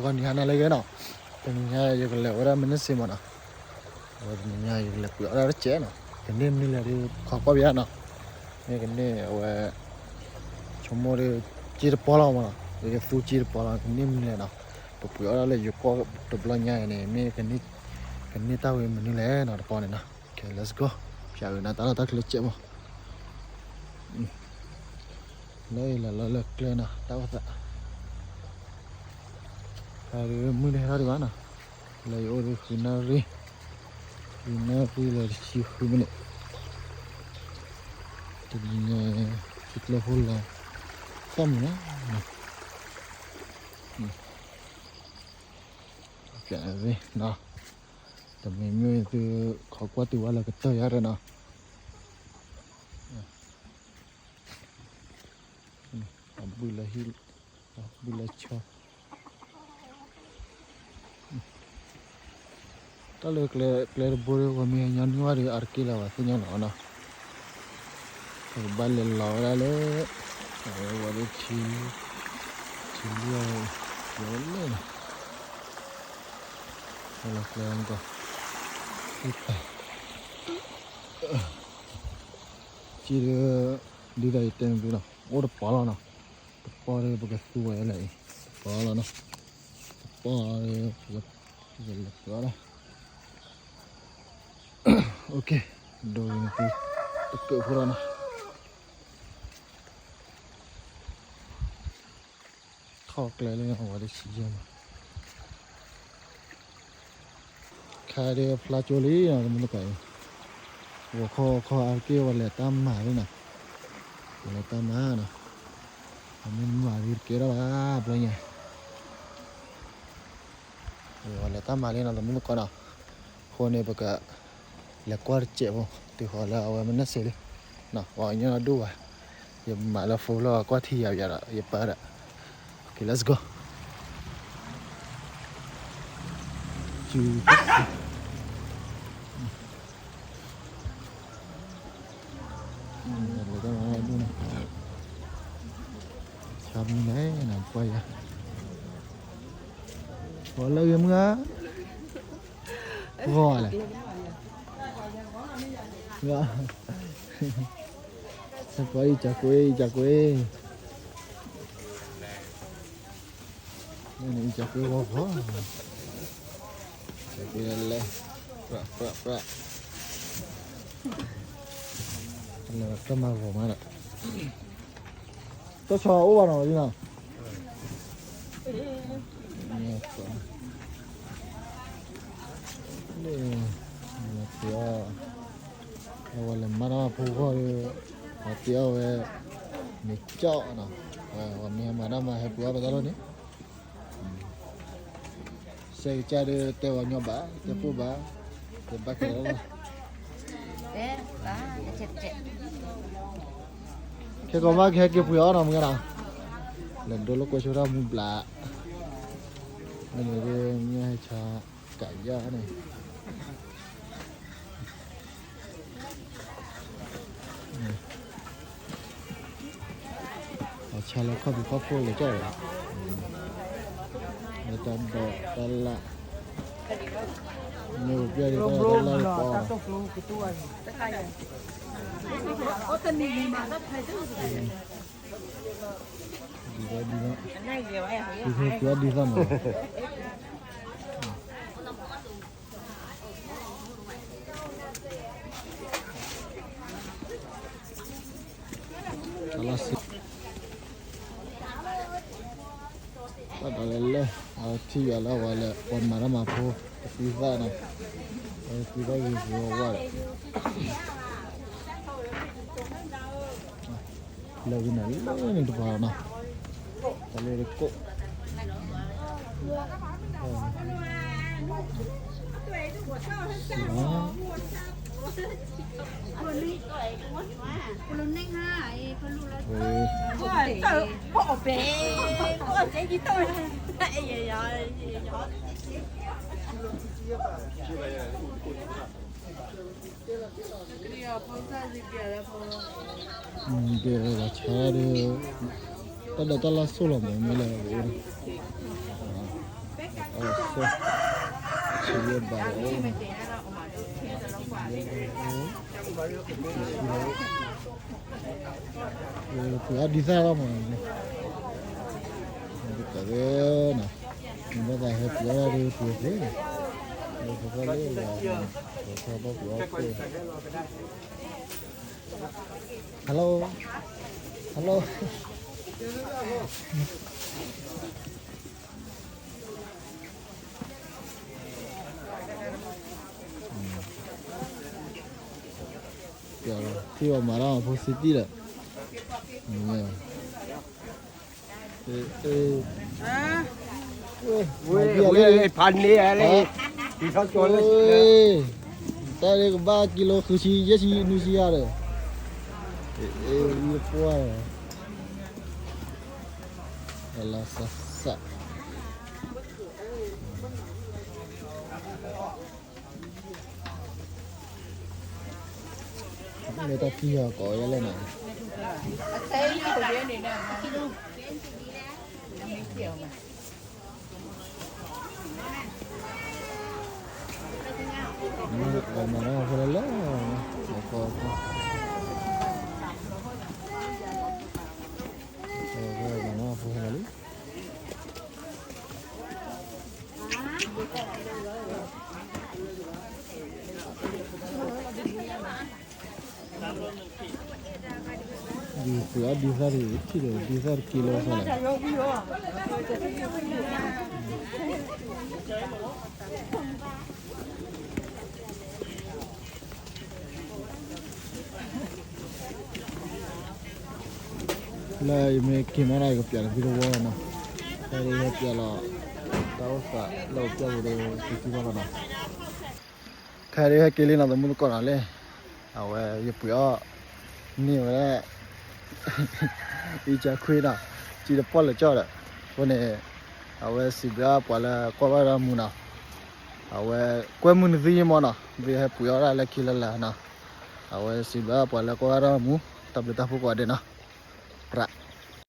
ဂီၤနံၤဟါနၤလၢအဂ့ၤနီၤ, တနံၤညါယကလဲၤဝဲဒၣ် Medicine မးနီၤ, အဝဲတနံၤညါယကလဲၤပှ့ၤအီၣ်ဒၣ်တစဲးနီၤ, ကန့ၢ်မနုၤလဲၣ်ဒီး ခီကွၢ်ပယါနီၤ, မ့ၢ်ကန့ၢ်အဝဲ ဆိကမိၣ်ဒီး က့တပီလီၤမးနီၤ, ယကသူက့တပီလီၤ ကန့ၢ်မနုၤလဲၣ်နီၤ, ပပှ့ၤအီၣ်ဒၣ်လၢယိၤကီၢ်တဘျီညါအံၤန့ၣ် မ့ၢ် ကန့ၢ်တၢ်ဝဲမနုၤလဲၣ်နီၤ တပီန့ၣ်နီၤ, Okay, let's go, ဖၠးအုးနၤတၢ်လီၢ်တၢ်ကျဲစဲးမး လၢယလဲၤလီၤလၢကျဲနီၤ တၢ်အိၣ်သး, ဖဲဒုးမုၢ်တဟဲထီၣ်ဒံးဘၣ်နီၤ, လၢယအိၣ်ဒီးဃုနၣ်ရံၣ်, ဃုနၣ်ရံၣ်လၢတဆံဃုမံးနံး, တနံၤညါ ထံကျိဖိလီၤ, သီၣ်မံၤနီၤ, နီၤ, တမ့ၢ်မ့ၢ်သုခီကွၢ်တုၤဝဲလၢကတၢၢ်ယါဒီးနီၤ အဘုလၢဟံၣ်, အဘုလၢဆီ, တၢ်လၢကျဲတဘိဒီး ပှၤမ့ၢ်ဟဲညီနုၢ်ဝဲဒီး အါတက့ၢ်လၢၤဘၣ်သ့ၣ်ညါလီၤနီၤ, ပကဘၣ်လဲၤလီၤဝဲဒၣ်လၢ အဝဲဝဲဒၣ် ဆံလံ, ဆံလံအဝဲလဲၣ်နီၤ, ဟဲလီၤကျဲကီၢ်, စံးဒီး ဒ်သိးယတဲန့ၣ်ဒုနီၤ အိၣ်တပီလီၤနီၤ, တပီဒီးပကသူဝဲလၢအံၤ, တပီလီၤနီၤ, တပီဒီး ယလဲၤပှ့ၤအီၣ်လီၤ, Okay, ဒိးန့ၣ်သု တကၢၢ်ဖိလီၤနီၤ, ထီၣ်ကျဲလၢအဝဲတဆံယဲၢ်မး ခါဒီးဖျါကၠိလံနီၤ တမုၢ်တကိးအံၤ, ဂီၤခီဂီၤခီအါတက့ၢ် ဝဲလဲၤတၢ်မၤလံနီၤ, ဝဲလဲၤတၢ်မၤနီၤ, အမ့ၢ်တမၤဒ်တကဲထီၣ်ဘၣ်ဘျီညါ, ဝဲလဲၤတၢ်မၤလံနီၤ တမုၢ်တကိးနီၤ, အဃိန့ၣ် ပက လဲၤကွၢ်တစဲးဖိ တုၤဃီၤလၢအဝဲမနုၤစ့လံ, ပှၤကညီဒိၣ်ဘၣ်, ယမၤလၢ phone လၢကွၢ်ထံယၤယၤဒီး ယပၢ်ဒီး, Okay, let's go. ဆါမံၤလဲၣ်နကွၢ်ယၤ, ပှၤလၢဂ့ၤမုၢ်ဧါ, ဂီၤလဲၣ်, ပှၤအံၤ ကကွ့အံၤ ကကွ့ န့ၣ် ကကွ့ဂီၤဂီၤ, ကကွ့လဲၣ်, ပြၣ် ပြၣ် ပြၣ်, လဲၤတၢ်မၤဂီၤမးဒီး, တၢ်ဆီအိၣ်ဘၣ်နီၤ ဒ်နီၤ, န့ၣ် အဝဲလဲၤမၤတၢ်မၤဖိဂီၢ်ဒီး, အဝဲတဲအီၣ်ဝဲ, မ့ၢ်ကၠီနီၤ, အဝဲမ့ၢ်ဟဲမၤတၢ်မၤဟဲပှ့ၤအီၣ်ပတၢ်လီၢ်န့ၣ်, စဲကစၢ်ဒီးတဲဝဲညီဘၣ်, တဲပိၢ်ဘၣ်, တဲဘၣ်ကဲလီၤ, ခဲကီးမးကဟဲက့ၤပှ့ၤအီၣ်နီၤ မုၢ်ဂၤနီၤ, လဲၤဒိလၢကွဲဆိတၢ်မူဘျး, မ့ၢ်န့ၣ်ဒ်မ့ၢ်ဟဲဆါ ကးယါန့ၣ်, အဆါလၢခီၣ်ဖံးခီၣ်ဖိလဲၤကၠီၣ်ဒီး, လၢတၢ်ဒိးတၢ်လၢ်, မ့ၢ်ပျဲၢ်ဒီးတၢ်ဒိးတၢ်လၢ် ပီ, ဒ်သိးဒ်သိး, ဒ်သိးဒ်သိးမး, တၢ်လၢစ့, တၢ်ဒ်လဲၣ်လဲၣ်, အထံၣ်ယၤလၢအဝဲလဲၣ် ပှၤမၤတၢ်မၤဖိ, တသံသၣ်နီၤ, တသံသၣ်ဂ့ၤဂ့ၤဝါဝါဒီး လၢဝံၤန့ၣ်လၢန့ၣ်တပၤနီၤ, တၢ်လၢတကိး, ကဲ ပှၤဆါဒီး တၢ်ဒိးတၢ်လၢ်ဆိၣ်လီၤမး မ့ၢ်လၢအအိၣ်ဒီး, အီၣ်ဆၢ ဆံးယဲၢ်ဘးဒီး ပှ့ၤအီၣ်ဒ်သၣ်လီၤမး, တကးဝဲနီၤ, နဘၣ်သးဟဲပှ့ၤအီၣ်ဒ်ပှ့ၤသ့, လၢပှ့ၤအီၣ်လၢလၢ, ပှ့ၤအီၣ်ပှ့ၤအီၣ် Hello, hello. ထံၣ်အီၤမၤတၢ်ဖိစံတံၢ်ဒီး, ဝဲ, ဝဲ, ဖးန့ၢ်လၢ, တၢ်န့ၣ်ကဘၣ်ကံလိဃုဆံ ယဲၢ်ဆံ နွံဆံယါဒီး, အ့ၣ်, အ့ၣ်, ဝံပှၢ်, လၢစၢ်စၢ် မ့ၢ်တၢ်ထံၣ်အီၤကိးယဲလဲၣ်နီၤ, မၤလီၤဖိလၢလၢ, မၤလီၤဖိလၢလၢ, ပှ့ၤအီၣ်ဒ်သၣ်တထံၣ်ဒီး ဒ်သၣ်တက့လီၤသးလဲၣ်. လၢယမ့ၢ်က့ၤမးဒီး ယကပျးလီၤသုတဝီလီၤနီၤ, ဖဲဒၣ်ဟဲပျးလီၤ တၢ်အိၣ်သးလၢပျၢ်ပူၤဒီး သုထံၣ်ဘၣ်လီၤနီၤ. ခဲဒၣ်ဟဲက့ၤလံနီၤ သမုၢ်သကိးနီၤလံ, အဝဲယပှ့ၤအီၣ်န့ၢ်ဝဲဒၣ် အံၤကခွ့နီၤ, စံတပီၣ်လၢာ်ကၠီဒီး, အဃိန့ၣ် အဝဲစံးဘျုးပှၤလၢကွၢ်ဘၣ်တၢ်မူနီၤ, အဝဲကွဲမုာ်နသုယမီၤနီၤ, သုဟဲပှ့ၤအီၣ်ဒၣ်လၢခံလၢလာ်နီၤ, အဝဲစံးဘျုးပှၤလၢကွၢ်ဘၣ်တၢ်မူ, တၢ်ဘျုးတၢ်ဖှိၣ်ကိးဂၤဒဲးနီၤ, ပြး